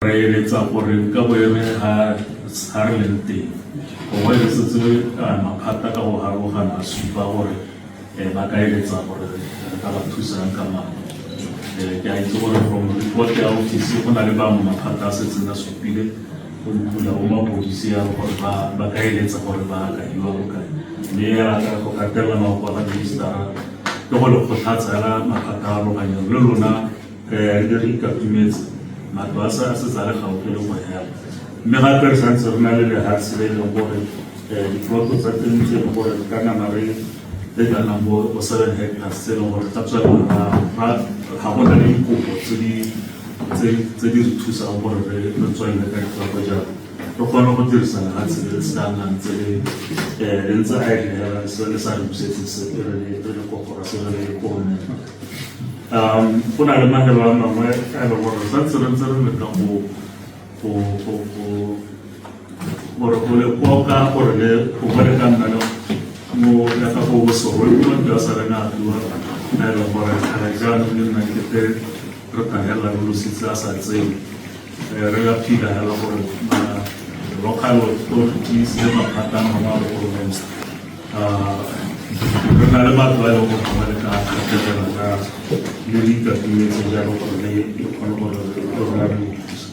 Re eletsa gore ka bo e re ha ha re leng teng gongwe re setse maphata ka go harologana a supa gore ba ka eletsa gore re ka ba thusang ka mangwe. Ke a itse gore from report ya office go na le bangwe maphata a setseng a supile go mpula bo mapodisi ya gore ba ka eletsa gore ba ka hiwa bokae, mme yaka go gatelela mafoko a ga ministera ke go le kgothatsa hela maphata a aroganyong le lona. Re be re ikatumetse, matlo a se a setse a le gaufi le go hela. Mme gape re santse re na le lehatshe le e leng gore diploto tsa teng tse e leng gore re ka nama re le ka nnang bo 7 hectares tse e leng gore ka tswelela ra ga go na le dikopo tse di re thusang gore re tswelele ka dikgwebo jalo re kgone go dirisa lehatshe le le se ka nnang tse le ntse a e hela le sa re busetse sepe re le koporase re le government. Go na le mafelo a mangwe a e leng gore re santse re ntse re leka go gore go le koka gore le gongwe le ka nna le mo yaka go bosorwe mo matlo a sa reng a agiwa a e leng gore ga jaanong le nna kete re tla helela re lositse a sa tsewe. Re a phila hela gore local authorities le maphata a mangwe a bogolomente re na le matlo a e leng gore gongwe le ka kgatlhegela ka le re ikatumetse jalo gore le kgone gore le rona re le thusa.